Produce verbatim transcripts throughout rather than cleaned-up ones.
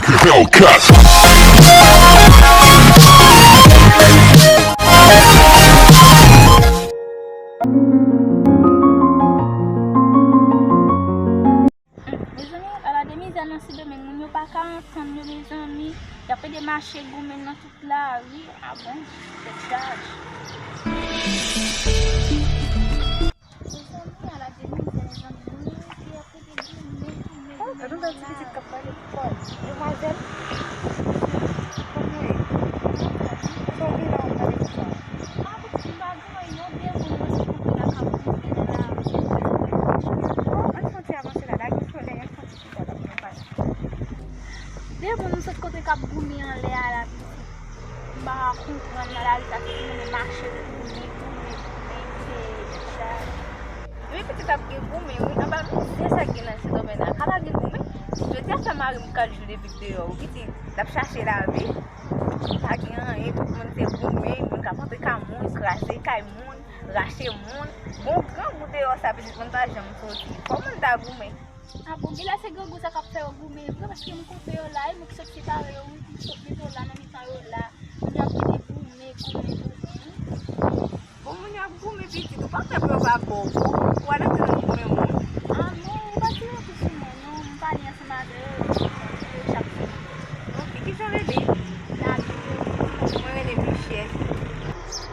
Hellcat. Mezanmi, ala de mizè nan Sendomeng, moun yo pa ka antann yo, mezanmi. Y ap pede mache goumen nan tout lari. A bon? Tèt chaje. Mezanmi, ala de mizè, mezanmi. Moun yo rete y ap pede goumen, goumen, goumen nan lari. Gade yon bèl ti pitit k ap pale fò. Demwazèl, kòman w ye? Sa w gen la w ap pale konsa? A, pitit, m pa gen anyen, non, de moun yo sot kote la k ap goumen nan lari. Bon, ann fè yon ti avanse la, lage solèy, ann fè yon ti chita la pou nou pale. De moun m sot kote k ap goumen anlè a la, pitit. M pa ka konprann nan lari sa, se pou moun mache goumen, goumen, goumen, se sa. Wi, pitit, ap gen goumen, wi. Anba mizè sa k gen nan Sendomeng la. Ka pa gen goumen? Jodi a fè mari m kat jou depi l deyò, wi, pitit. L ap chache lavi. Pa gen anyen, tout moun se goumen, moun k ap antre kay moun, kraze kay moun, rache moun. Bon, grangou deyò sa, pitit, moun pa janm soti. Fò moun ta goumen. A bon, genlè se grangou sa k ap fè yo goumen vre, paske m kote yo la, e moun ki sot separe yo, wi, ki sot mete yo la nan mitan yo la. Moun yo ap pede goumen, goumen, goumen. Bon, moun yo ap goumen pitit, ou pa pè pou yo pa ba w kou, pou w al antre nan goumen moun. A non, ou pa tire kou sou mwen, non, m pale ansanm avè yo, yo chak semèn. Ok, kijan w rele? Nabil. Mwen rele Michèl.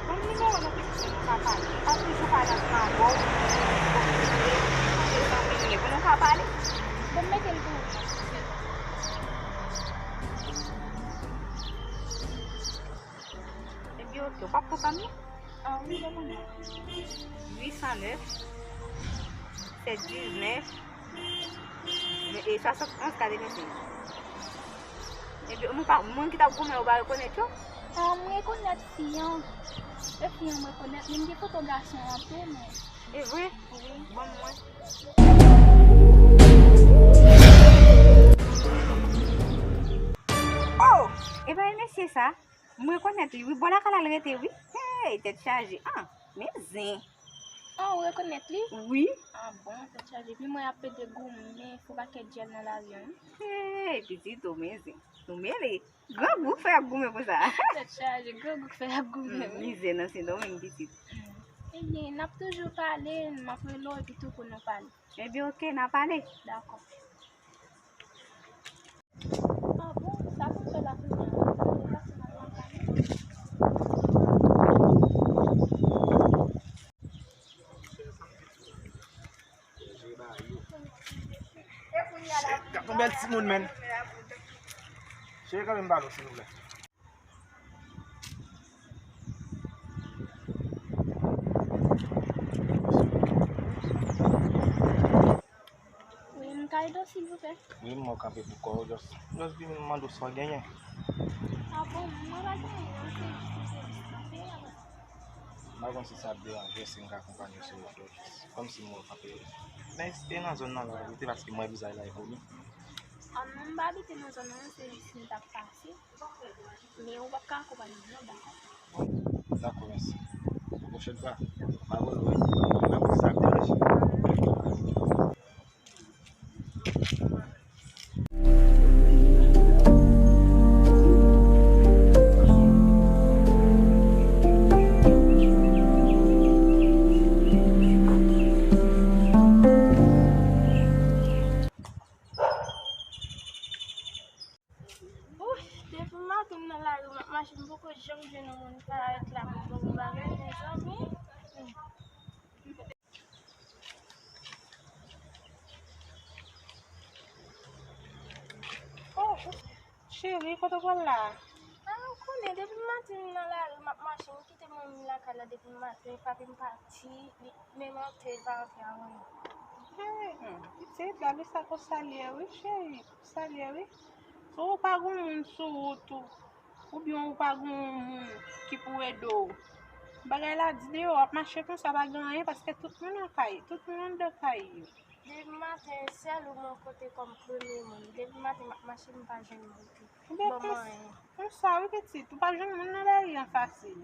Ban m nimewo w non pitit, pou nou ka pale. M pa toujou pale ansanm avè w, pou m konnen se zanmi nou ye, pou nou ka pale. Bon, m mete l pou ou non, pitit. Ebyen, ok, ou p ap kontan non? A wi, ban mwen non. Uit san nèf, sèt diznèf, e swasannonz katrevennsèz. Ebyen, nou pa, moun ki t ap goumen yo pa rekonèt yo? A, m rekonèt fi an. E fi an m rekonèt, men m gen foto gason an tou, men. E vre? Wi. Ban mwen. Oh! E pa e mesye sa? M rekonèt li, wi. Bò lakay la l rete, wi. Hey, tèt chaje. Ah, men zen. Ah, ou rekonèt li? Wi. Ah bon, tèt chaje. Epi mwen ap pede goumen, fè pakèt djèl nan lari a, wi. Hey, pitit, ou men zen. Nou mele. Grangou k fè y ap goumen konsa. Tèt chaje, grangou k fè y ap goumen, wi. Mizè nan Sendomeng, pitit. Ebyen, n ap toujou pale, m ap rele w epi tou pou nou pale. Ebyen, ok, n a pale. Dakò. Ah bon, sa pou m fè la kounye a? Mwen pase nan lakay mwen. Gad yon bèl timoun, menn. Cheri, kanpe m pale w, silvouplè. Wi, m ka ede w, silvouplè? Wi, m wè w kanpe pou kò w, just, just vin mande w sa w genyen. Ah bon, mwen pa gen anyen, non, se jis, se jis kanpe a. M pa konn si sa ap deranje w, si m ka akonpanye w sou wout la, just kòmsi m wè w kanpe. Men, e nan zòn nan la w abite, paske m wè vizaj la e koni. Ah non, m pa abite nan zòn nan, se jis m t ap pase. Men ou p ap ka akonpanye m non, dakò? Dakò, mèsi. Yon pwochèn fwa, m a rele w, wi. M a konn sa ap deranje. Wouch, depi maten m nan lari m ap mache, m poko janm jwenn yon moun parèt la pou m ban m bagay, mezanmi. Oh, cheri, kote w pral la? Ah, ou konnen, depi maten m nan lari m ap mache, m kite manmi lakay la depi maten, papi m pati, li menm antre, li pa rantre avan nou. Hey, hmm, pitit, gade sa konsa l ye wi, cheri. Sa l ye wi. Si w pa gen yon moun sou wout ou, oubyen w pa gen yon moun ki pou ede w, bagay la di deyò, w ap mache konsa, pa gen anyen, paske tout moun nan kay, tout moun anndan kay yo. Depi maten, sèl ou mwen kote kòm premye moun. Depi maten, m ap mache, m pa jwenn moun ki ban m anyen. Konsa wi pitit, ou p ap jwenn moun nan lari an fasil.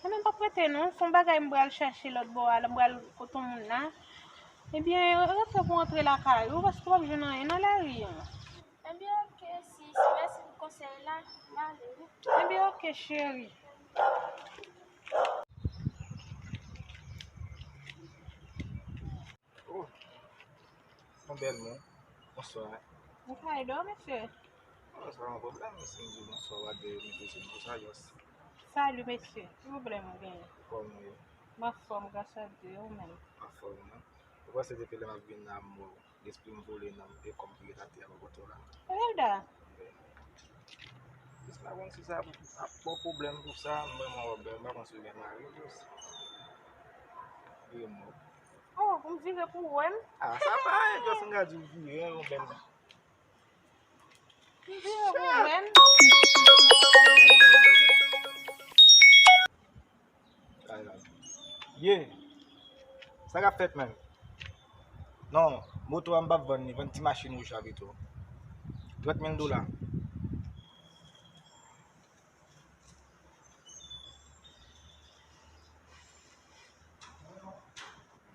Mwen menm p ap rete non, se yon bagay m pral chèche lòt bò a, m pral kote yon moun la. Ebyen, rete pou antre lakay ou, paske w p ap jwenn anyen nan lari an. Ebyen, ok, Ebyen, oke, cheri. Oh, mon bèl moun. Bonswa. Ou ka ede w, mesye? Oh, se pa yon pwoblèm, si m di w bonswa, w ap mete sou m konsa, jis. Salut, mesye. Ki pwoblèm ou genyen? Kòman w ye? M anfòm, gras a Dye, ou menm? Anfòm, non? Ou panse depi lè m ap vin la, m wè w. Lespri m vole nan m, e kò m ki ret atè a bò kote w la. Hilda! Jis m pa konn si sa ap ba w pwoblèm pou sa, m vrèman wè w bèl, m pa konn si w gen mari, jis. Vire m wè w. Oh, pou m vire pou w wè m? Ah, sa pa anyen, jis m ka di w vire, yon bèl. M vire pou w wè m? Ye, sa k ap fèt menm? Non, moto a m p ap vann li, vann ti machin wouj la pito. Trant mil dola.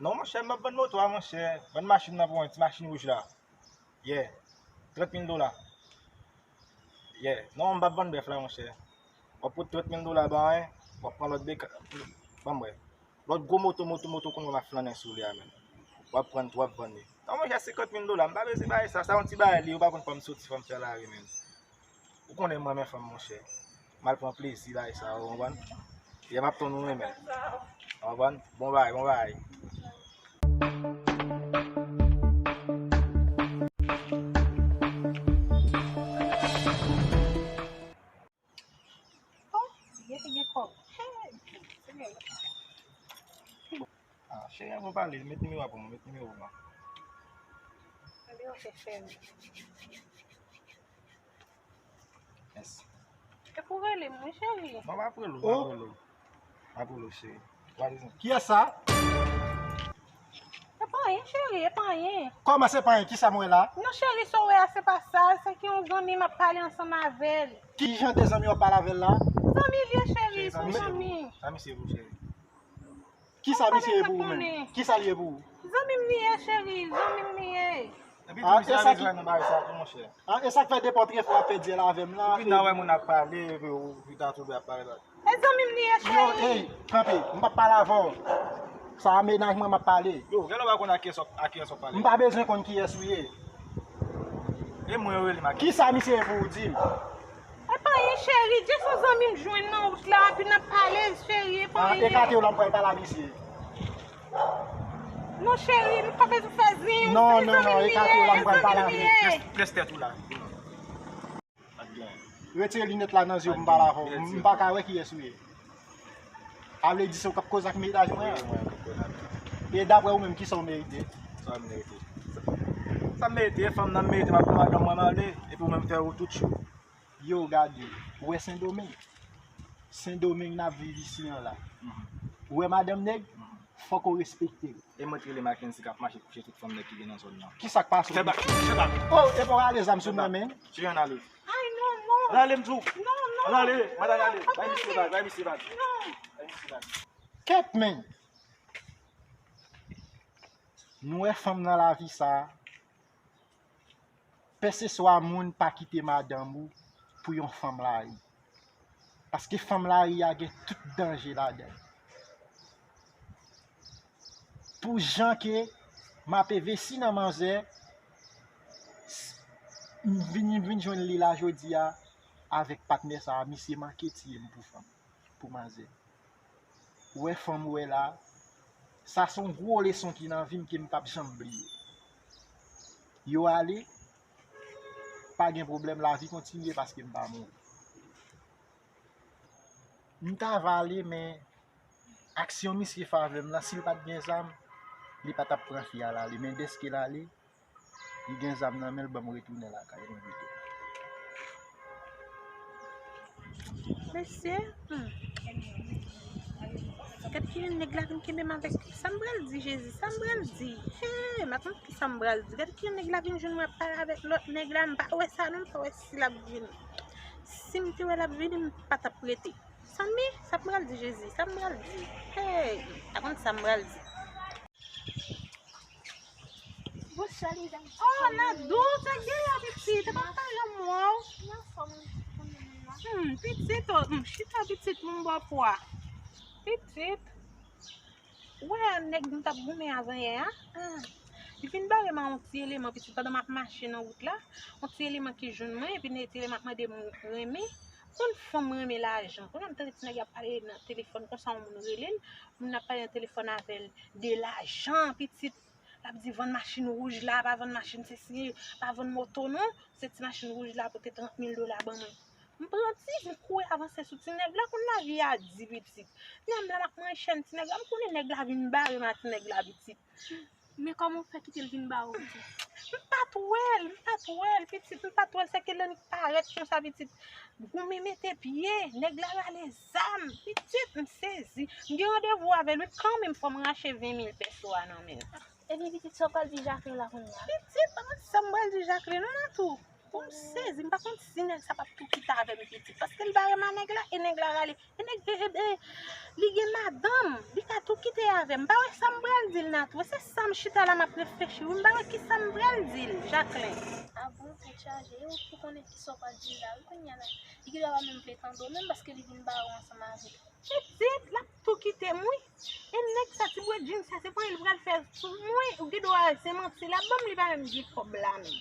Non, monchè, m p ap vann moto a, monchè. Vann machin nan pou mwen, ti machin wouj la. Yeah. Trant mil dola. Yeah. Non, m p ap vann bèf la, monchè. W ap pot trant mil dola ban mwen, w ap pran lòt beka-, ban m wè. Lòt gwo moto, moto, moto, kounye a m ap flannen sou li a, menm. W ap pran, w ap vann li. Non, monchè, senkant mil dola, m pa bezwen bagay sa. Sa yon ti bagay li, ou pa konn fò m soti, fò m fè lari, menm. Ou konnen m renmen fanm, monchè. M al pran plezi bay sa, ou konprann? Epi m ap tann ou renmen. Ou konprann? Bon bagay, bon bagay. Oh, gen, gen kòb. Hey, ah, cheri, avan pale, met nimewo a pou mwen, met nimewo a. Ebyen, oke, cheri. Mèsi. E pou rele m, wi, cheri. Non, m ap rele w, m ap rele w. M ap rele w, cheri. What is it? Kiyès sa? E pa anyen, cheri, e pa anyen. Kòman se pa anyen? Kisa m wè la? Non, cheri, sa w wè a, se pa sa. Se ki yon zanmi m ap pale ansanm avè l. Ki jan de zanmi w ap pale avè l la? Zanmi l ye, cheri, se yon zanmi. Sa misye pou, cheri? Kisa misye ye pou ou menm? Kisa l ye pou ou? Zanmi m li ye, cheri, zanmi m li ye. Epi tou, misye a bezwen nan bagay sa tou, monchè. Ah, e sa k fè depi w trè fò w ap pèdi l avè m la? Ou vin nan wè moun ap pale, epi ou vin ta twouble ap pale la. E zanmi m li ye, cheri. Yo, ey, kanpe, m p ap pale avè w. Sa a mennaj mwen m ap pale. Yo, genlè w pa konn ak kiyès w ap, ak kiyès w ap pale. M pa bezwen konn kiyès ou ye. E mwen yo rele m ak kiyès? Kisa misye ye pou ou, di m? E pa anyen, cheri, just yon zanmi m jwenn nan wout la, epi n ap pale, cheri, e pa anyen. Ah, ekate w la, m pral pale a misye. Non, cheri, nou pa bezwen fè zen. Non, non, non, ekate w la, m pral pale avè l. Près, près tèt ou la. Retire linèt la nan zye w, m pale avè w. M pa ka wè kiyès ou ye. A vle di se ou k ap koze ak mennaj mwen an. E daprè ou menm, kisa w merite? Sa m merite? Sa m merite, e fanm nan m merite, m ap pran madanm mwen m ale, epi ou menm fè ou tout cho. Yo, gade, ou wè Sendomeng? Sendomeng n ap viv isi an la. Ou wè madanm nèg? Fòk ou respekte l. E mwen t rele Mackenzie k ap mache kouche tout fanm nèg ki gen nan zòn nan. Kisa k pase? Fè bak, fè bak. Oh, epa w rale zam sou mwen, menm. Cheri, ann ale. Ay, non, non. Ann ale, m di w. Non, non. Ann ale, madanm, ale. Bay misye bag, bay misye bag. Non. Bay misye bag. Kèt, menm. Nou wè fanm nan lavi sa a. Kèlkeswa moun pa kite madanm ou pou yon fanm lari. Paske fanm lari a gen tout danje ladan l. Pou jan ke m ap envesti nan manzè, s-, m vin, m vin jwenn li la jodi a avèk patnè sa a, misye manke tiye m pou fanm, pou manzè. Ou wè fanm ou wè la, sa se yon gwo leson ki nan vi m ke m p ap janm bliye. Yo ale, pa gen pwoblèm, lavi kontinye paske m pa mouri. M ta va ale, men aksyon misye fè avè m lan, si l pa t gen zam, li pa t ap pran fi a l ale. Men dèske l ale, li gen zam nan men l, ban m retounen lakay mwen pito. Mesye, hmm. Gad kijan nèg la vin kenbe m avèk, sa m pral di, Jezi, sa m pral di? Hey, m pa konn kisa m pral di. Gad kijan nèg la vin jwenn mwen ap pale avèk lòt nèg la, m pa wè sa non, m pa wè si l ap vini. Si m te wè l ap vini, m pa t ap rete. Zanmi, sa m pral di, Jezi, sa m pral di? Hey, m pa konn sa m pral di. Bonswa, mezanmi. Oh, Nadou, sa gen la, pitit? Te pa janm wè w. Anfòm, anfòm. Pitit, o, m chita pitit, m bò pwa. Pitit, ou wè nèg m t ap goumen avanyè a? Ah, li vin bare m a yon ti eleman, pitit, pandan m ap mache nan wout la. Yon ti eleman ki jwenn mwen, epi ti eleman ap mande m renmen. Konn fanm renmen lajan. Kounye a m tande ti nèg la ap pale nan telefòn, konsa yon moun rele l. Moun nan ap pale nan telefòn avè l de lajan, pitit. L ap di, "Vann machin wouj la, pa vann machin sesi, pa vann moto non. Se ti machin wouj la pou te trant mil dola ban mwen." M pran ti, m kouri avanse sou ti nèg la, konn lavi a di, pitit. Menm lè m ap manje chèn ti nèg la, m konnen nèg la vin bare m a ti nèg la, pitit. Men kòman w fè kite l vin bare w, pitit? M pa t wè l, m pa t wè l, pitit, m pa t wè l. Se ke lè m parèt konsa, pitit, goumen mete pye, nèg la rale zam, pitit, m sezi. M gen randevou avè l, wi, kanmenm, fò m rache ven mil pèso a nan men l. Ebyen, pitit, sa w pral di Jacqueline la kounye a? Pitit, pa konn sa m pral di Jacqueline, non, Natou. Pou m sezi, m pa konn si nèg sa p ap tou kite avè m, pitit. Paske l bare m a nèg la, e nèg la rale. E nèg, e, e, e, li gen madanm, li ka tou kite avè m. M pa wè sa m pral di l, Natou. Se sa m chita la, m ap reflechi. Wi, m pa wè ki sa m pral di l, Jacqueline. A bon, tèt chaje. E ou, ou konnen ki sa w pral di l la, wi, kounye a la. Li gen dwa pa menm vle tande w menm, paske li vin bare w ansanm avèk Pitit, l ap tou kite m, wi. E nèg sa, ti bwè djin sa, se pran li pral fè sou mwen, ou gen dwa se manti l ap ban m, li pa menm gen kòb la menm.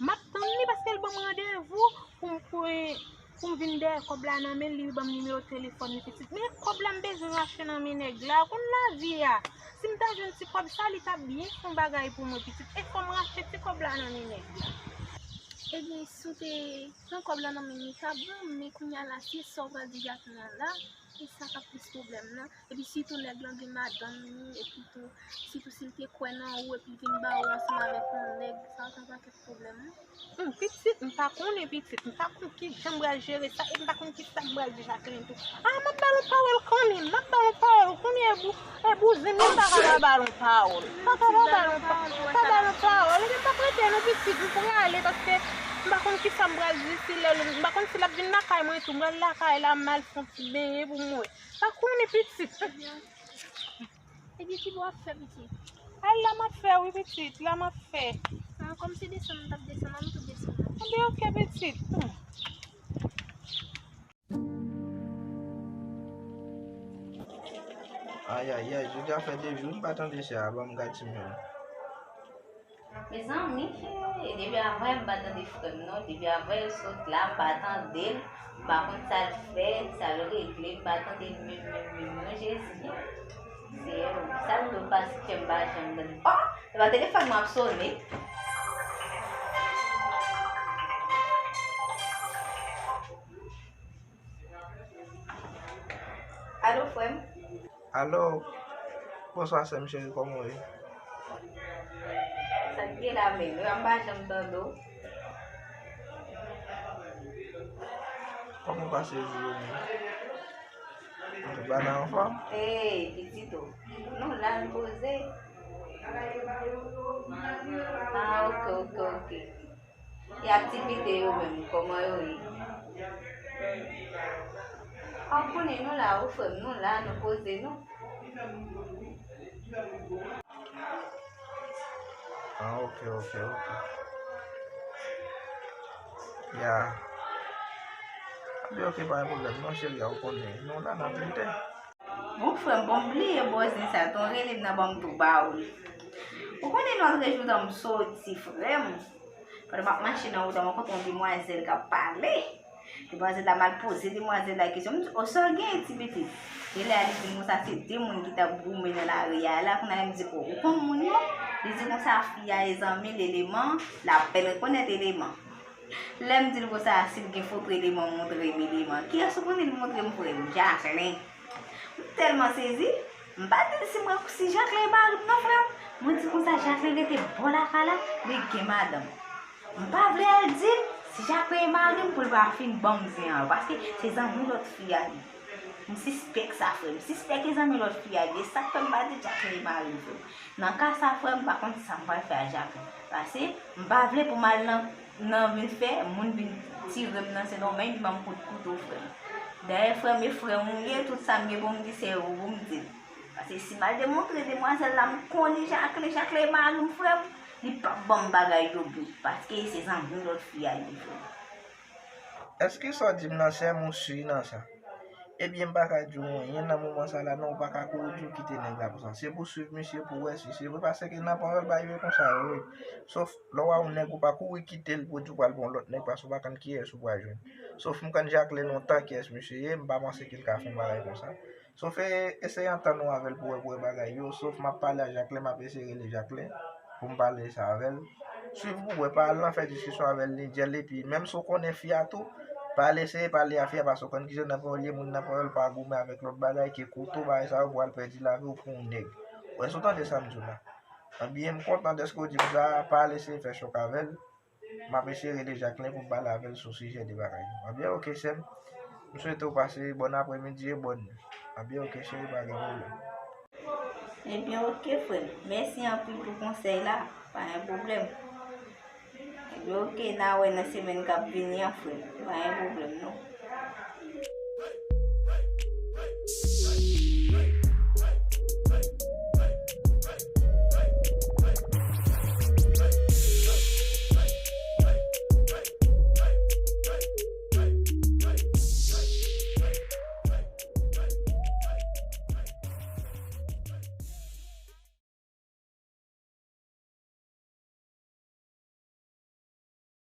M ap tann li paske l ban m randevou pou m, pou, pou m vin dèyè kòb la nan men l, li ban m nimewo telefòn li, pitit. Men kòb la m bezwen rache nan men nèg la, ou konn lavi a. Si m ta jwenn ti kòb sa, li t ap byen fè yon bagay pou mwen, pitit. E fò m rache ti kòb la nan men nèg la. Ebyen, si w te pran kòb la nan men li, ta bon, men kounye a la, se sa w pral di Jacqueline an la, e sa k ap plis pwoblèm nan. Epi sitou nèg lan gen madanm li, epi tou, sitou si l te kwè nan ou, epi l vin ba ou ansanm avèk yon nèg, sa ka pakèt pwoblèm, wi. Hum, pitit, m pa konnen, pitit, m pa konn ki jan m pral jere sa, e m pa konn ki sa m pral di Jacqueline tou. Ah, m ap ba l yon pawòl kanmenm, m ap ba l yon pawòl, ou konnen e bou-, e bouzin li, m pa ka pa ba l yon pawòl. M pa ka pa ba l yon pa-, pa ba l yon pawòl. Epi m p ap rete non, pitit, m prale, paske m pa konn ki sa m pral di, si lè l, m pa konn si l ap vin lakay mwen tou, m pral lakay la, m al fè yon ti benyen pou mwen. Pa konnen, pitit. Ebyen, ki bò w ap fè, pitit? Al la m ap fè, wi, pitit, la m ap fè. Ah, kòm se desann m t ap desann, an m tou desann. Ebyen, oke, pitit. Hmm. Ayayay, jodi a fè de jou, m pa tande chè a, ban m gad si m jwenn. Mezanmi, hey, depi avan yè m pa tande frè m non, depi avan yè l sot la, m pa tande l, m pa konn sa l fè, sa l regle, m pa tande l menm, menm, menm non, Jezi. Seyè, sa m dwe pase fè m pa janm tande. Oh, se pa telefòn mwen ap sone. Alo, frè m. Alo, bonswa sè m cheri, kòman w ye? Sa k gen la menm? Yo, m pa janm tande w. Kòman w pase jou yo menm? Tout bagay anfòm? Ey, pitit o. Nou la, n poze. Ah, oke, oke, oke. E aktivite yo menm, kòman yo ye? A, w konnen nou la wi frè m, nou la, nou poze nou. Ah, oke, oke, oke. Ya. Ebyen, oke, pa gen pwoblèm non, cheri a, ou konnen. Nou la, n ap lite. Bon, frè m, bon, m bliye bòzin sa, ton rele m nan ban m tou ba ou l. Ou konnen lòt jou tan m soti, frè m. Pandan m ap mache nan wout la, m rankontre yon demwazèl k ap pale. Demwazèl la, m al poze demwazèl la kesyon. M di, "O, sa w gen, ti pitit?" E lè a, li di m konsa, se de moun ki t ap goumen nan lari a la. Kounye a, m di, "O, ou konn moun yo?" Li di konsa, fi a e zanmi l, Eleman, l apèn rekonèt Eleman. Lè m di l konsa, si l gen foto Eleman, montre m Eleman. Kiyès ou konnen l montre m, frè m? Jacqueline. M tèlman sezi, m pa di l si mwen, si Jacqueline e mari m non, frè m. Mwen di konsa, Jacqueline rete bò lakay la, li gen madanm. M pa vle al di l si Jacqueline e mari m pou l pa fin ban m zen an, paske se zanmi lòt fi a li. M sispèk sa, frè m. M sispèk e zanmi lòt fi a li. E sa k fè m pa di Jacqueline e mari m, frè m. Nan ka sa, frè m, m pa konn sa m pral fè a Jacqueline. Paske m pa vle pou m al nan, nan vin fè moun vin tire m nan Sendomeng, ban m kout kouto, frè m. Dayè, frè m, e frè m ou ye, tout sa m gen pou m di, se ou pou m di l. Paske si m al demontre demwazèl la, m konnen Jacqueline, Jacqueline e mari m, frè m, li p ap ban m bagay yo byen. Paske se zanmi lòt fi a li ye, frè m. Èske sa w di m nan, sè m, ou si nan sa? Ebyen, m pa ka di w anyen nan moman sa la, non, ou pa ka kouri di w kite nèg la pou sa. Se pou w swiv misye pou w wè si se vre, paske nan pawòl bagay yo konsa yo ye. Sof lè w wè yon nèg ou pa kouri kite l pou di w pral pran yon lòt nèg, paske ou pa konn kiyès ou pral jwenn. Sof m konn Jacqueline lontan kiyès misye ye, m pa panse ke l ka fè yon bagay konsa. Sof e, eseye antann ou avè l pou wè, pou wè bagay yo. Sof m ap pale a Jacqueline, m ap eseye rele Jacqueline pou m pale sa avè l. Swiv pou wè, pa al nan fè diskisyon avè l ni dyèl, epi menm si w konnen fi a tou, pa al eseye pale a fi a, paske w konn kijan nan pawòl ye, moun nan pawòl pa goumen avèk lòt bagay ke kouto, bagay sa yo pou al pèdi lavi w pou yon nèg. Ou wè, si w tande sa m di w la. Ebyen, m kontan dèske w di m sa, pa al eseye fè chòk avè l. M ap eseye rele Jacqueline pou m pale avè l sou sijè de bagay yo. Ebyen, oke, sè m. M swete w pase bòn aprèmidi e bòn nwi. Ebyen, oke, cheri, pa gen pwoblèm. Ebyen, oke, frè m. Mèsi anpil pou konsèy la. Pa gen pwoblèm. Ebyen, oke, n a wè nan semèn k ap vini an, frè m. Pa gen pwoblèm, non.